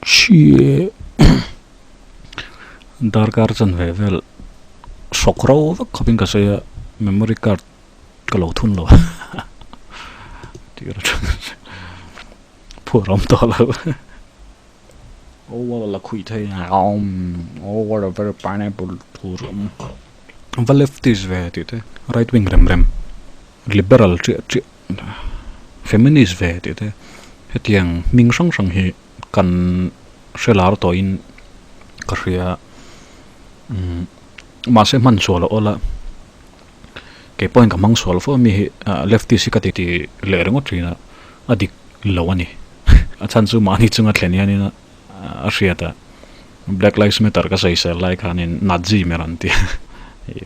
Chhie darkar chanve vel hrawk ro vek khawpin ka sawi a memory card ka lo thun lo a tir atang phur awm tawh lo oh la khuih thei oh what a very pineapple tur awm va leftist ve tih te right wing rem rem liberal chiah chiah feminist ve tih te hetiang hming hrang hrang hi kan hre lar tawhin ka hria umm mahse hman sual a awl a kei pawhin ka hmang sual fo ami hi leftist hi ka ti ti leh ringawt thin a a dik lo a ni a chhan chu mahni chunga thlen hianin a hriat a black lives matter ka sawisel lai khanin nazi mer an ti a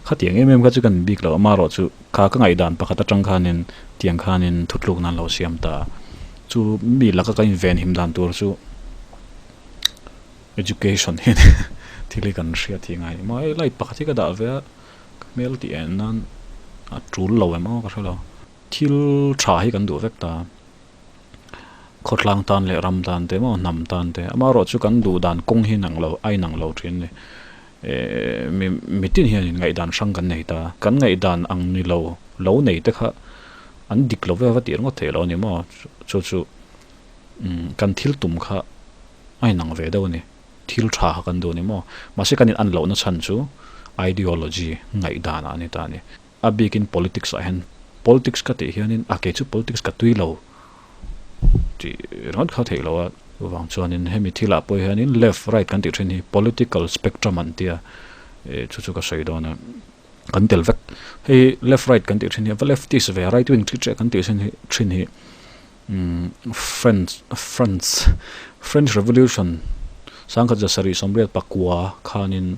khatiang em em kha chu kan bik lo amaherawhchu kha ka ngaihdan pakhat atang khanin tiang khanin thutlukna an lo siam ta a chu mi laka ka inven him dan tur chu education hi thil hi kan hriat hi ngai maw hei light pakhat hi ka dah ve a ka hmel tih en nan a tul lo em aw ka hre lo thil tha hi kan duh vek ta. Khawtlang tan leh ram tan te emaw hnam tan te amaherawh chu kan duh dan kawng hi inang lo a inang lo thin a ni. Ehh mi mitin hianin ngaihdan hrang kan nei ta. Kan ngaihdan ang ni lo lo nei te kha an dik lo vel va tih ringawt theih lo a ni maw? Chu chu umm kan thil tum kha a inang ve deuh a ni. Thil tha kha kan duh a ni maw? Mahse kan in an lohna chhan chu ideology ngaihdan ah a ni ta a ni. A bikin politics ah hian politics ka tih hianin a kei chu politics ka tui lo tih ringawt kha theih loh a vang chuanin hemi thilah pawh hianin left right kan tih thin hi political spectrum an tia ih chu chu ka sawi dawn a kan tel vek hei left right kan tih thin hi va leftist ve right wing thi chiah kan tih thin hi thin hi umm French France French revolution sangkhat zasarih sawmriat pakua khanin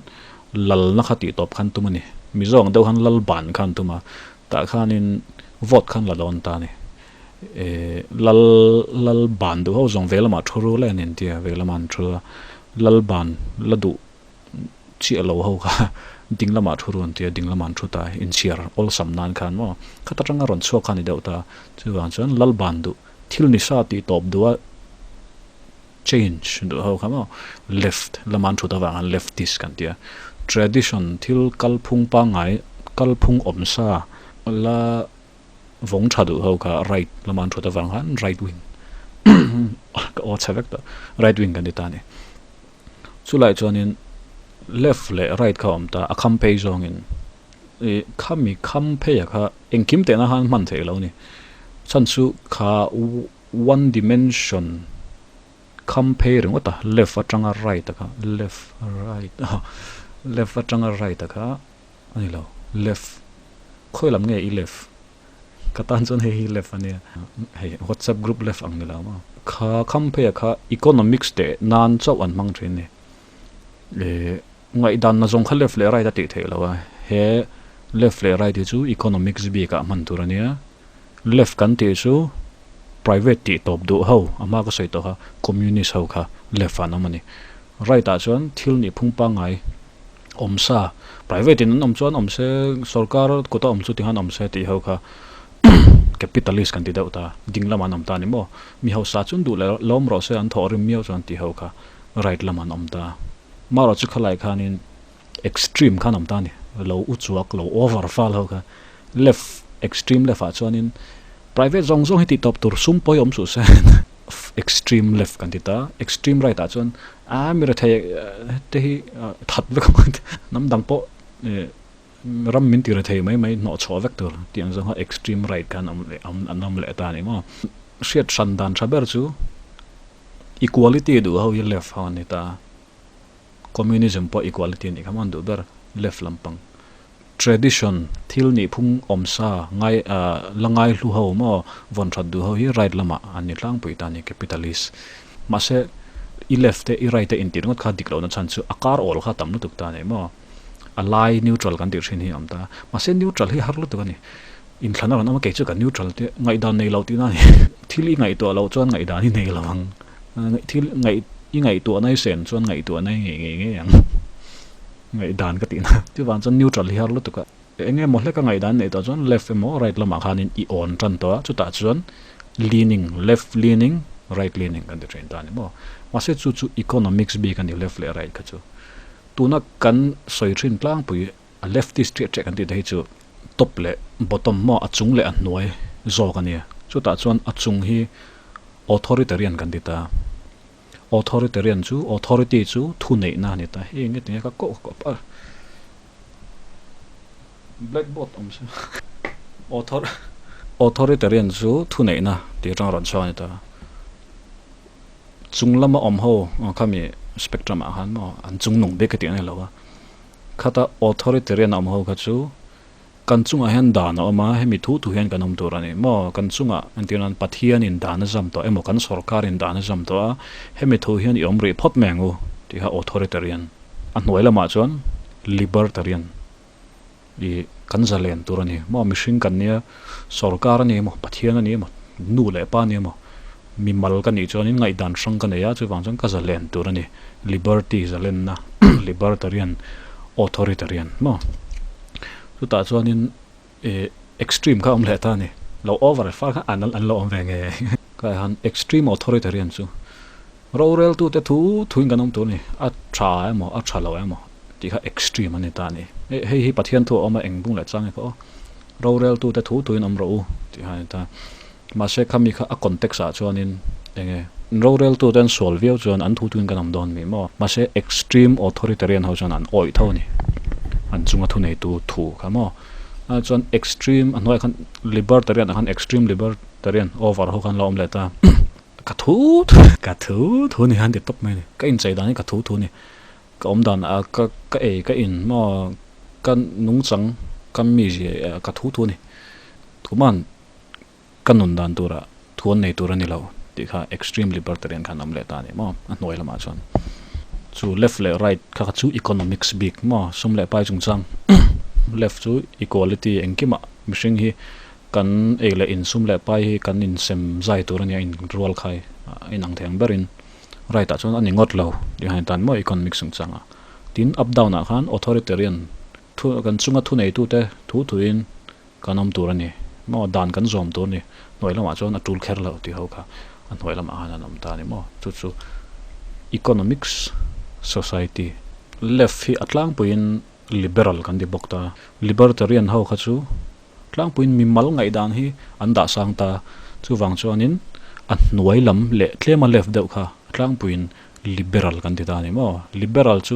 lalna kha tih tawp khan tum a ni. Mizo ang deuh khan lal ban khan tum a, tah khanin vote khan la dawn ta a ni. Ehh lal lal ban duh ho zawng ve lamah thu ru lai an intia, ve lamah an thu a, lal ban la duh chiah lo ho kha ding lamah thu ru an tia, ding lamah an thu ta, inchhiar awlsam nan khan maw khat atanga rawn chhuak kha a ni deuh ta. Chuvang chuan lal ban duh thil ni sa tih tawp duh a, Change duh ho kha maw left lama an thut avang hian leftist kan ti a, tradition thil kalphung pangngai kalphung awm sa la vawng tha duh ho kha right lama an thut avang khan right wing ka aw chhe vek tawh right wing kan ti ta a ni. Chulai chuanin left leh right kha a awm ta a kham phei zawngin ih khami kham pheiah kha engkim tehna khan hman theih lo a ni chhan chu kha One dimension kham phei ringawt a, left atanga right a kha, left right a, left atanga right a kha a ni lo, left khawi lam nge i left? Ka tan chuan hei hi left a nia, hei whatsapp group left ang ni lo maw? Kha kham phei a kha economics teh nan chauh an hmang thin a ni. Ih ngaihdan na zawng kha left leh right a tih theih loh a, he left leh right hi chu economics bik ah hman tur a nia. Left kan tih chu private tih tawp duh ho, a hma ka sawi tawh kha, communist ho kha left ah an awm a ni. Right ah chuan thil nih phung pangngai awm sa, private in an awm chuan awm se, sorkar kut a awm chu tikhan awm se tih ho kha capitalist kan ti deuh ta, ding lamah an awm ta a ni maw? Mi hausa chuan duh leh lawm rawh se an thawh rim miau chuan tih ho kha right lamah an awm ta. Marawh chu khalai khanin extreme khan awm ta a ni, lo u chuak, lo over fal ho kha left extreme left ah chuanin private zawng zawng hi tih tawp tur sum pawh hi awm suh se extreme left kan ti ta extreme right ah chuan a mi rethei te hi that vek ang hnam dang pawh eh ram min ti rethei mai mai hnawh chhuah vek tur tih ang zawng kha extreme right khan awm leh an awm leh ta a ni maw hriat hran dan tha ber chu equality duh ho hi left ho an ni ta. Communism pawh equality a nih kha maw an duh ber left lampang. Tradition thil nih phung awm sa ngai la ngai hlu ho maw vawn that duh ho hi right lamah an ni tlangpui ta a ni capitalist. Mahse i left te i right te intih ringawt kha dik lohna chhan chu a kar awl kha tam lutuk ta a ni maw. A lai neutral kan tih thin hi a awm ta. Mahse neutral hi har lutuk a ni. Inthlan a rawn awm a kei chu ka neutral te ngaihdan nei lo tihna a ni. Thil i ngaihtuah loh chuan ngaihdan i nei lo ang. Thil ngaih i ngaihtuahna i sen chuan ngaihtuahna i ngei ngei ngei ang. Ngaihdan ka tihna. Chuvang chuan neutral hi har lutuk a. Eng emaw hleka ngaihdan neih tawh chuan left emaw right lamah khanin i awn tan tawh a, chutah chuan leaning, left leaning. Right leaning kan ti thin ta a ni maw? Mahse chu chu economics bik a ni left leh right kha chu. Tuna kan sawi thin tlangpui a leftist ṭiah ṭiah kan tih te hi chu top leh bottom maw a chung leh a hnuai zawk a nia. Chutah chuan a chung hi authoritarian kan ti ta. Authoritarian chu authority chu thuneihna a ni ta. Hei enge tinge ka koh kawp a blackboard awm se author authoritarian chu thuneihna tih atanga rawn chhuak a ni ta. Chung lama awm ho khami spectrum ah khan maw an chung nung bik hetiang a ni lo a. Khata authoritarian a awm ho kha chu kan chungah hian dan a awm a, hemi thu thu hian kan awm tur a ni maw? Kan chungah entir nan Pathianin dan a zam tawh emaw kan sorkarin dan a zam tawh a, hemi thu hian i awm rih phawt mai ang u tih kha authoritarian. A hnuai lamah chuan libertarian i kan zalen tur a ni maw? Mihring kan nia, sorkar a ni emaw, Pathian a ni emaw, nu leh pa a ni emaw, mimal ka nih chuanin ngaihdan hrang ka nei a, chuvang chuan ka zalen tur a ni. Liberty zalenna, libertarian, authoritarian maw? Chutah chuanin ih extreme kha a awm leh ta a ni. Lo over far kha an an lo awm ve nge. Ka han extreme authoritarian chu roreltute thu thuin kan awm tur a ni. A tha emaw a tha lo emaw tih kha extreme a ni ta a ni. Hei hi Pathian thu a awm a eng bung leh chang e kha aw. Roreltute thu thuin awm rawh u tih kha a ni ta. Mahse khami kha a context ah chuanin enge roreltute an sual viau chuan an thu tuin kan awm dawn mi maw? Mahse extreme authoritarian ho chuan an awih tho a ni. An chunga thuneitu thu kha maw? A chuan extreme a hnuaiah khan libertarian ah khan extreme libertarian over ho khan lo awm leh ta. Ka thu thu ka thu thu ni khan ti tawp mai a ni. Ka inchei dan hi ka thu thu a ni. Ka awm dan ah ka ka ei ka in maw? Ka nungchang ka mizia ka thu thu a ni. Tuman ka nun dan tura thu an nei tur a ni lo tih kha extreme libertarian khan awm leh ta a ni maw a hnuai lamah chuan chu left leh right kha kha chu economics bik maw sum leh pai chungchang left chu equality engkimah mihring hi kan ei leh in sum leh pai hi kan insem zai tur a nia inrual khai a inang thei ang berin right ah chuan a ni ngawt lo tih khan tan maw economics chungchangah tin up down ah khan authoritarian thu kan chunga thuneitute thu thuin Kan awm tur a ni. Maw dan kan zawm tur a ni. Hnuai lamah chuan a tul kher lo tih ho kha a hnuai lamah khan an awm ta a ni maw. Chu chu economics society. Left hi a tlangpuiin liberal kan ti bawk ta. Libertarian ho kha chu tlangpuiin mimal ngaihdan hi an dah sang ta. Chuvang chuanin a hnuai lam leh tlema left deuh kha a tlangpuiin liberal kan ti ta a ni maw. Liberal chu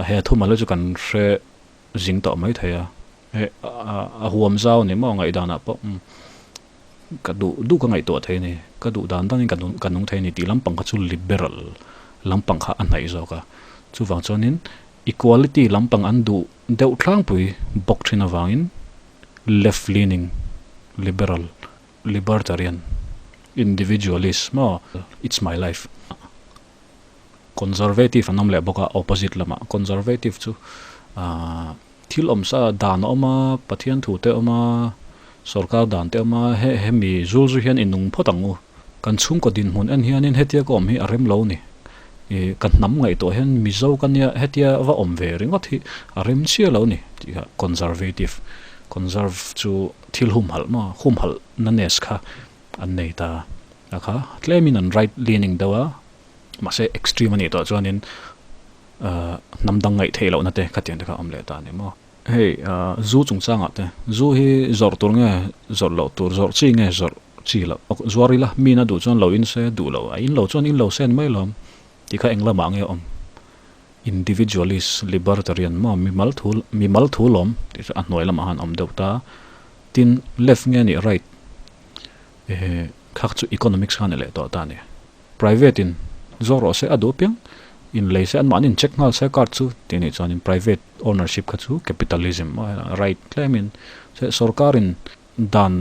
he thumal hi chu kan hre zing tawh mai thei a. He a huam zau ni maw ngaihdanah pawh ka duh duh ka ngaihtuah thei a ni, ka duh dan danin ka ka nung thei a ni tih lampang kha chu liberal lampang kha a hnaih zawk a. Chuvang chuanin equality lampang an duh deuh tlangpui bawk thin avangin left leaning liberal libertarian individualist maw it's my life conservative an awm leh bawk a opposite lamah conservative chu ahh. Thil awm sa dan a awm a, Pathian thu te a awm a, sorkar dan te a awm a, he hemi zul zu hian i nung phawt ang u. Kan chhungkaw dinhmun en hianin hetia ka awm hi a rem lo ni. I ka hnam ngaihtuah hian Mizo ka nia hetia va awm ve ringawt hi a rem chiah lo ni tih kha conservative, conserve chu thil humhalh maw, humhalh na nes kha an nei ta a kha. Tlemin an right leaning deuh a, mahse extreme a nih tawh chuanin Hnam dang ngaih theih lohna te khatiang te kha a awm leh ta a ni maw? Hei zu chungchangah te, zu hi zawrh tur nge zawrh loh tur, zawrh chi nge zawrh chi loh, zuar ila mi na duh chuan lo in se duh lo, a in lo chuan in lo se ni mai lawm tih kha eng lamah nge a awm? Individualist, libertarian maw mimal thu mimal thu lawm tih chu a hnuai lamah khan a awm deuh ta. Tin, left nge nih right khak chu economics kha a ni leh tawh ta a ni. Private in zawk rawh se a duh apiang in lei se anmahni in check nghal se card chu tih anih chuanin private ownership kha chu capitalism right tlemin se sorkar in dan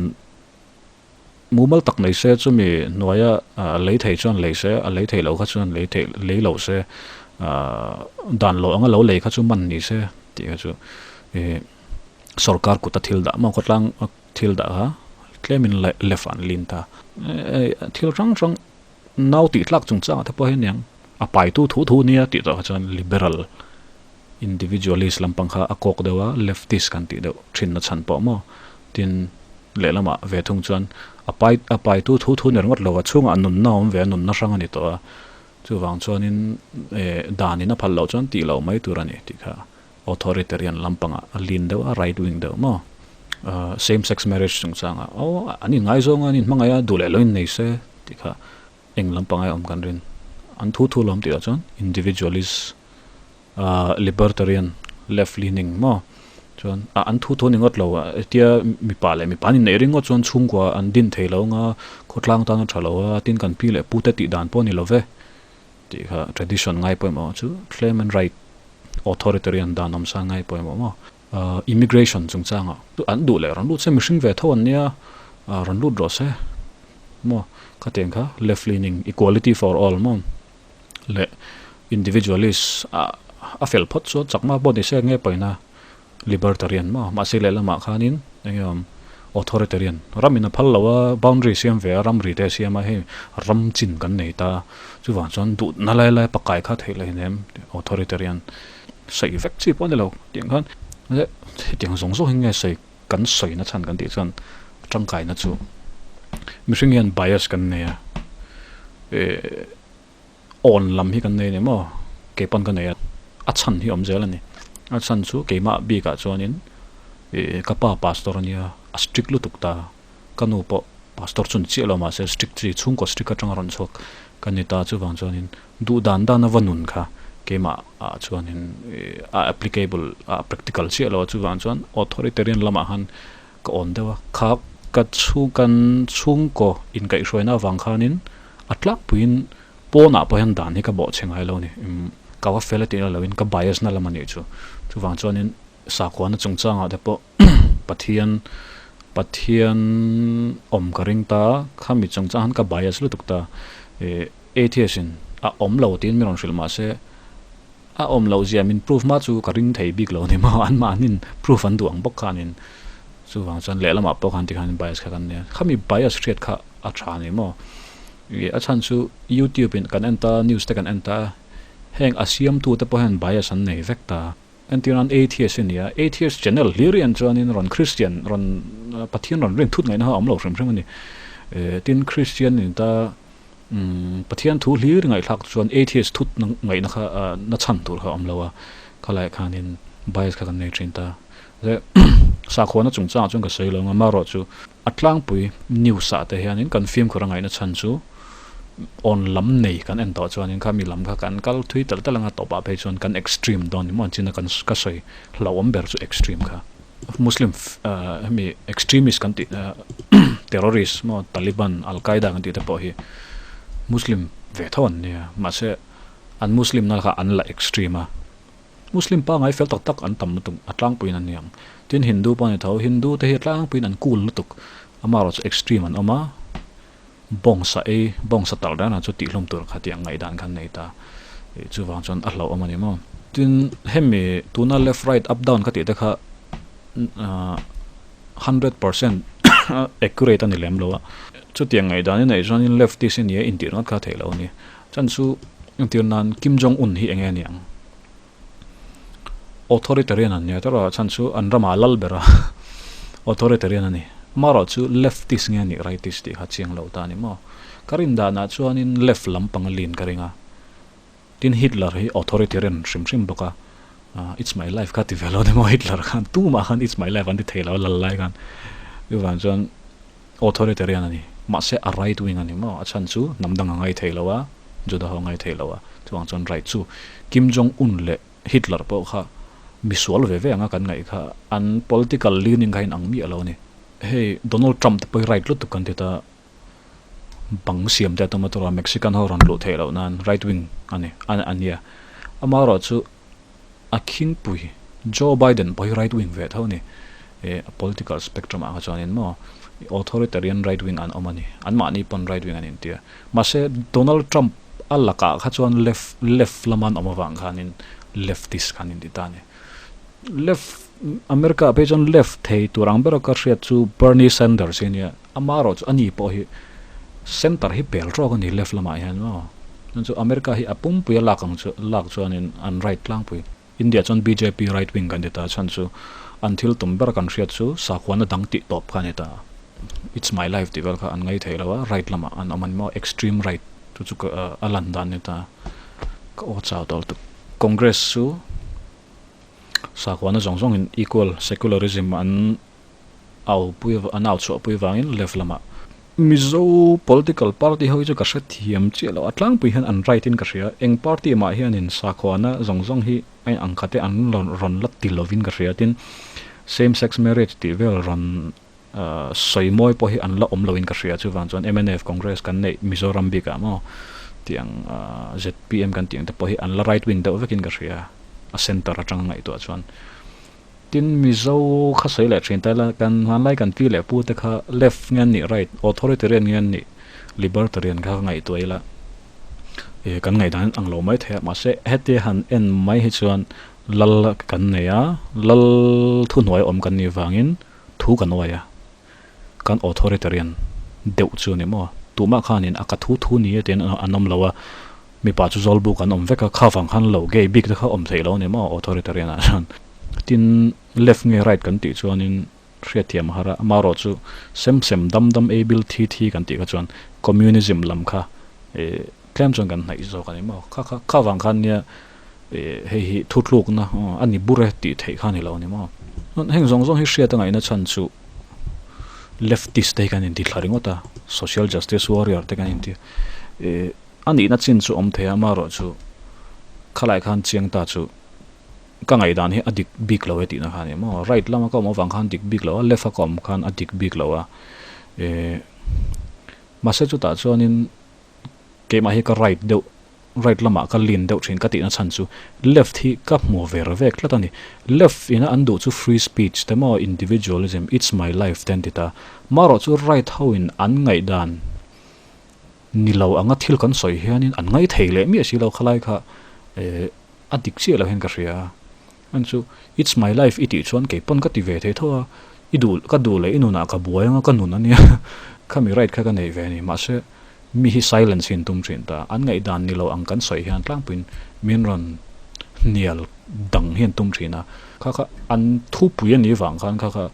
mumal tak nei se chumi hnuaia lei thei chuan lei se a lei thei lo kha chuan lei thei lei lo se dan lo anga lo lei kha chu man ni se tih kha chu ih sorkar kuta thil dah maw khawtlang Thil dah kha tlemin left an lin ta. Thil hrang hrang nau tih tlak chungchangah te pawh hian niang a paitu thu thu nia tih tawh kha chuan liberal individualist lampang kha a kawk deuh a, leftist kan tih deuh thinna chhan pawh maw. Tin. Lehlamah ve thung chuan a pai a paitu thu thu ni ringawt lo a chhungah nunna a awm ve a, nunna hrang a ni tawh a. Chuvang chuanin eh danin a phal loh chuan tih loh mai tur a ni tih kha authoritarian lampangah a lean deuh a, right wing deuh maw? Same sex marriage chungchangah aw an inngaizawng a, an inhmangaih a, duh leh lo innei se tih kha eng lampanga awm kan rin. An thu thu lawm tih ah chuan individualist libertarian left leaning maw chuan ah an thu thu a ni ngawt lo a hetia mipa leh mipa an inneih ringawt chuan chhungkua an din thei lo anga khawtlang tan a tha lo a tin kan pi leh pu te tih dan pawh a ni lo ve tih kha tradition ngai pawimawh chu tlem an right authoritarian dan awm sa ngai pawimawh maw immigration chungchangah an duh leh rawn lut se mihring ve tho an nia rawn lut rawh se maw khatiang kha left leaning equality for all maw leh individualist ah a fel phawt chuan chakma pawh ni se nge pawina libertarian maw mahse lehlamah khanin eng nge awm authoritarian ram in a phal lo a boundary siam ve a ramri te a siam a hei ram chin kan nei ta chuvang chuan duhna lai lai pakai kha theih leh hnem authoritarian sawi vek chi pawh a ni lo tiang khan hetiang zawng zawng hi nge sawi kan sawina chhan kan tih chuan tangkaina chu mihring hian bias kan nei a eh awn lam hi kan nei a ni maw kei pawn ka nei a a chhan hi awm zel a ni a chhan chu keimah bikah chuanin ih ka pa pastor a nia a strict lutuk ta ka nu pawh pastor chu ni chiah lo mahse strict chi chhungkaw strict atanga rawn chhuak ka ni ta chuvang chuanin duh dan dan a va nun kha keimah ah chuanin ih a applicable a practical chiah lo a chuvang chuan authoritarian lamah khan ka awn deuh a kha ka chhung kan chhungkaw inkaihhruaina avang khanin a tlangpuiin pawnah pawh hian dan hi ka bawhchhe ngai lo a ni umm ka va fel a tih loin ka bias na lam a nih chu chuvang chuanin sakhuana chungchangah te pawh Pathian Pathian awm ka ring ta khami chungchang khan ka bias lutuk ta ih atheist in a awm lo tiin min rawn hrilh mahse A awm loh zia min proof hma chu ka ring thei bik lo a ni maw, anmahnin proof an duh ang bawk khanin chuvang chuan lehlamah pawh khan tikhan bias kha kan nia, khami bias hriat kha a tha a ni maw, ih a chhan chu youtube in kan en ta news te kan en ta heng a siamtu te pawh hian bias an nei vek ta, entir nan atheist i nia, atheist channel hlir i en chuanin rawn christian rawn Pathian rawn rin thut ngaihna kha a awm lo hrim hrim a ni, tin christian in ta. Umm Pathian thu hlir ngaihthlak chuan atheist thut ngaihna kha na chhan tur kha a awm lo a, khalaiah khanin bias kha kan nei thin ta. Zeh sakhuana chungchangah chuan ka sawi lo ang a, amaherawhchu a tlangpui news ah te hianin kan fimkhur a ngaihna chhan chu awn lam nei kan en tawh chuanin kha mi lam kha kan kal thui telh telh ang a, tawpah phei chuan kan extreme dawn ni maw an chin a kan ka sawi hlauhawm ber chu extreme kha. Muslim hemi extremist kan tih terrorist maw Taliban, Al Qaeda kan tih te pawh hi Muslim ve tho an nia mahse an Muslim na kha an la extreme a Muslim pangai fel tak tak an tam lutuk a tlangpuiin an ni ang tin Hindu pawh a ni tho Hindu te hi a tlangpuiin an cool lutuk amaherawh chu extreme an awm a bawngsa ei bawngsa talh reng reng chu tihhlum tur kha tih ang ngaihdan kha an nei ta ih chuvang chuan a hlauhawm a ni maw. Tin hemi tuna left right up down ka tih te kha ahh 100% accurate a ni lem lo a chutiang ngaihdan i neih chuanin leftist i nia intih ringawt kha a theih loh a ni. Chan chu entir nan Kim Jong Un hi eng nge a ni ang? Authoritarian an nia tawrh a chhan chu an ramah a lal ber a authoritarian a ni amaherawh chu leftist nge a nih rightist tih kha chiang lo ta a ni maw ka rin danah chuanin left lampang a lean ka ring a tin Hitler hi authoritarian hrim hrim bawk a it's my life kha ti ve lo ni maw Hitler khan tumah khan it's my life an ti thei lo a lal lai khan chuvang chuan authoritarian a ni mahse a right wing a ni maw a chhan chu hnam dang a ngai thei lo a Juda ho ngai thei lo a chuvang chuan right chu Kim Jong Un leh Hitler pawh kha misual ve ve anga kan ngaih kha an political leaning kha inang miah lo a ni hei Donald Trump te pawh hi right lutuk kan ti ta bang siam te a tum a tura Mexican ho rawn luh theih loh nan right wing a ni a nia amaherawh chu a khingpui Joe Biden pawh hi right wing ve tho a ni eh a political spectrum ah kha chuanin maw authoritarian right wing an awm a ni anmahni pawn right wing an intia mahse Donald Trump a lakah kha chuan left left lama an awm avang khanin leftist khan inti ta a ni left America ah phei chuan left thei tur ang bera ka hriat chu Bernie Sanders hi a nia amaherawh chu ani pawh hi center hi pel tawk a ni left lamah hian maw chuan chu America hi a pumpui a lak ang chu lak chuanin an right tlangpui. India chuan bjp right wing kan ti ta chhan chu an thil tum ber kan hriat chu sakhuana dang tih tawp kha a ni ta. It's my life tih vel kha an ngai thei lo a, right lamah an awm a ni maw, extreme right chu chu a lan dan a ni ta. Ka aw chau tawh lutuk. Congress chu sakhuana zawng zawngin equal secularism an au pui an au chhuah pui vangin left lamah Mizo political party ho hi chu ka hrethiam chiah lo a tlangpui hian an right in ka hria eng party mah hianin sakhuana zawng zawng hi a in ang khat e an rawn la ti lovin ka hria tin same sex marriage tih vel rawn sawi mawi pawh hi an la awm loin ka hria chuvang chuan mnf Congress kan neih Mizoram bikah maw tiang zpm kan tih ang te pawh hi an la right wing deuh vekin ka hria a center atanga ngaihtuah chuan. Tin, Mizo kha sawi leh thin ta ila, kan hmanlai kan pi leh pu te kha left nge an nih right, authoritarian nge an nih libertarian kha ka ngaihtuah ila, eh kan ngaihdan ang lo mai thei a, mahse hetia han en mai hi chuan lal kan nei a, lal thuhnuai awm kan nih vangin thu kan uai a, kan authoritarian deuh chu a ni maw? Tumah khanin a ka thu thu ni e tiin an awm lo a, mipa chu zawlbuk an awm vek a, kha vang khan lo gay bik te kha awm theih lo a ni maw authoritarian ah chuan. Tin, left nge right kan tih chuanin hriatthiam a har a, amaherawh chu sem sem dam dam ei bil thi thi kan tih kha chuan communism lam kha eh tlem chuan kan hnaih zawk a ni maw? Kha kha kha vang khan nia eh hei hi thutlukna a ni bur e tih theih kha a ni lo a ni maw? Heng zawng zawng hi hriat a ngaihna chhan chu leftist te hi kan inti thla ringawt a, social justice warrior te kan inti eh a nihna chin chu awm thei a, amaherawh chu khalai khan chiang ta chu ka ngaihdan hi a dik bik lo e tihna kha a ni maw? Right lama ka awm avang khan dik bik lo a, left a ka awm khan a dik bik lo a eh mahse chutah chuanin keimah hi ka right deuh right lamah ka lean deuh thin ka tihna chhan chu left hi ka hmu ver vek tlat a ni. Left ina an duh chu free speech te maw individualism, it's my life te an ti ta. Marawh chu right ho in an ngaihdan ni lo anga thil kan sawi hianin an ngaih thei leh miah si lo khalai kha eh a dik chiah lo hian ka hria a. An chu it's my life i tih chuan kei pawn ka ti ve thei tho a, i duh ka duh leh i nunah ka buai anga ka nun a nia khami right kha ka nei ve a ni mahse Mi hi silence hi an tum thin ta. An ngaihdan ni lo ang kan sawi hian tlangpuiin min rawn hnial dang hi an tum thin a. Kha kha an thupui a nih vang khan kha kha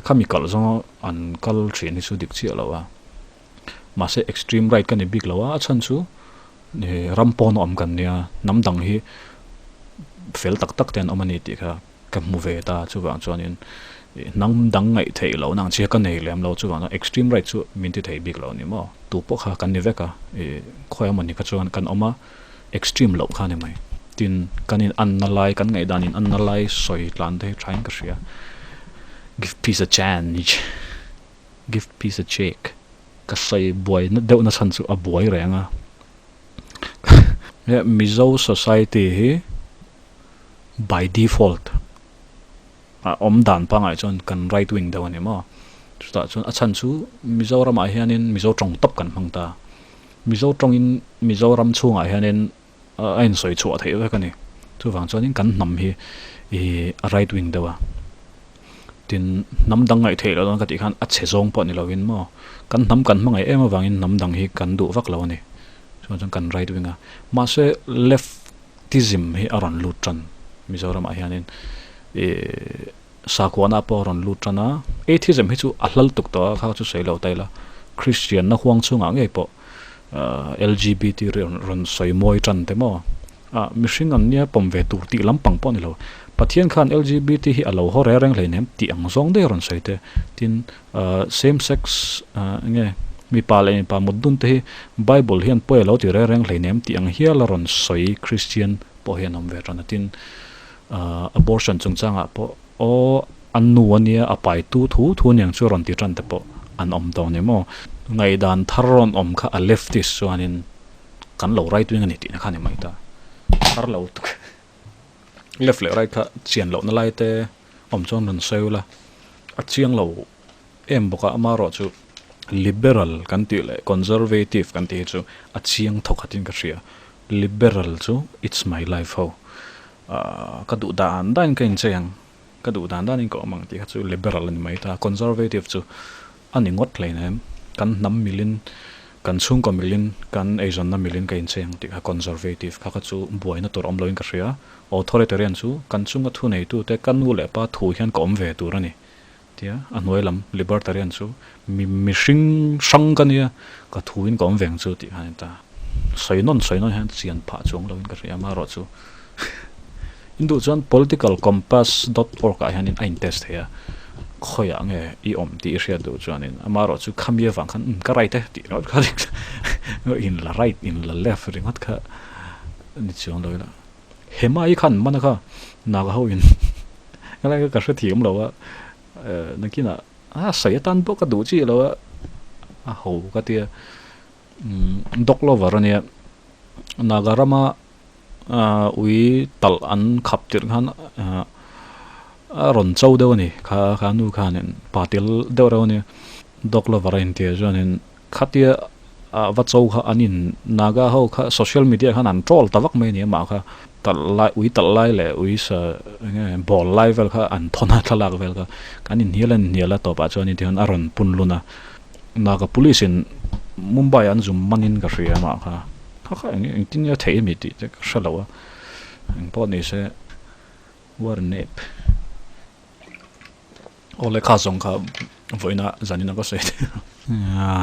khami kalh zawnga an kal thin hi chu dik chiah lo a. Mahse extreme right ka ni bik lo a, a chhan chu ram pawn a awm kan nia, hnam dang hi fel tak tak te an awm a ni tih kha. Ka hmu ve ta, chuvang chuanin hnam dang ngaih theih loh nang chi kha ka nei lem lo, chuvang chuan extreme right chu min ti thei bik lo a ni maw? Tu pawh kha kan ni vek a, ih khawi amawni kha chuan kan awm a, extreme loh kha a ni mai. Tin, kan in anna lai, kan ngaihdan in anna lai sawi tlan te hi thain ka hria. Give peace a change, give peace a check. Ka sawi buai deuh na chhan chu a buai reng a. Mizo society hi. by default a awm dan pangngai chuan kan right wing deuh a ni maw chutah chuan a chhan chu Mizoram ah hianin Mizo tawng tawp kan hmang ta Mizo tawngin Mizoram chhungah hianin a insawi chhuah theih vek a ni chuvang chuanin kan hnam hi ih a right wing deuh a tin hnam dang ngaih theih loh dawn ka tih khan a chhe zawng pawh ni lovin maw kan hnam kan hmangaih em avangin hnam dang hi kan duh vak lo a ni chuvang chuan kan right wing a mahse left Tism hi a rawn lut tan Mizoramah hianin ih sakhuana pawh a rawn lut tan a, Atheism hi chu a hlal tuk tawh a kha chu sawi lo ta ila, Christian-na huang chhungah ngei pawh LGBT rawn sawi mawi tan te maw ah mihring an nia pawm ve tur tih lampang pawh a ni lo, Pathian khan LGBT hi a lo haw reng reng hleinem tih ang zawng daih a rawn sawi te, tin Same sex nge mipa leh mipa mut dun te hi Bible hian pawi a lo ti reng reng hleinem tih ang hial a rawn sawi Christian pawh hi an awm ve tan a tin abortion chungchangah pawh aw a nu a nia a pai tu thu thu aniang chu a rawn ti tan te pawh an awm tawh a ni maw. Ngaihdan thar rawn awm kha a leftist chuanin kan lo right wing a ni tihna kha a ni mai ta thar lo tuk left leh right kha chian lohna lai te awm chuan rawn sawi ula a chiang lo em bawk a amaherawh chu liberal kan tih leh conservative kan tih hi chu a chiang thawk khatin ka hria liberal chu it's my life ho ahh ka duh dan dan in ka inchei ang ka duh dan dan in ka awm ang tih kha chu liberal a ni mai ta conservative chu a ni ngawt hleinem kan hnam milin kan chhungkaw milin kan eizawnna milin ka inchei ang tih kha conservative kha kha chu buaina tur awm loin ka hria Authoritarian chu kan chunga thu neitute ka nu leh pa thu hian ka awm ve tur a ni. tia a hnuai lam libertarian chu mi mihring hrang ka nia ka thuin ka awm veng chu tih kha a ni ta. Sawi nawn sawi nawn hian chian phah chuang loin ka hria amaherawh chu in duh chuan political compass dot org ah hianin a in test thei a khawiah nge i awm tih i hriat duh chuanin amaherawh chu khami avang khan umm ka right e tih ringawt kha in la right in la left ringawt kha ni chuang lo ila. Hemai khan mana kha naga ho in helai kha ka hre thiam lo a nakinah a sawi atan pawh ka duh chiah lo a a ho ka tia umm dog lover ania naga rama ui talh an khap tirh khan a rawn cho deuh a ni kha kha nu khanin pa tel deuh reuh ania dog lover a intia chuanin Khatia a va cho kha an in Naga ho kha social media khan an troll ta vak mai a ni amah kha talh lai ui talh lai leh ui sa eng nge ball lai vel kha an thawn a thlalak vel kha kan inhnial an inhnial a tawpah chuan in tihian a rawn pun lun a Naga police in Mumbai an zum man in ka hria amah kha kha kha eng engtin nge a theih ami tih te ka hre lo a eng pawh ni se war nep. Aw lehkha zawng kha vawiina zanin a ka sawi thei a.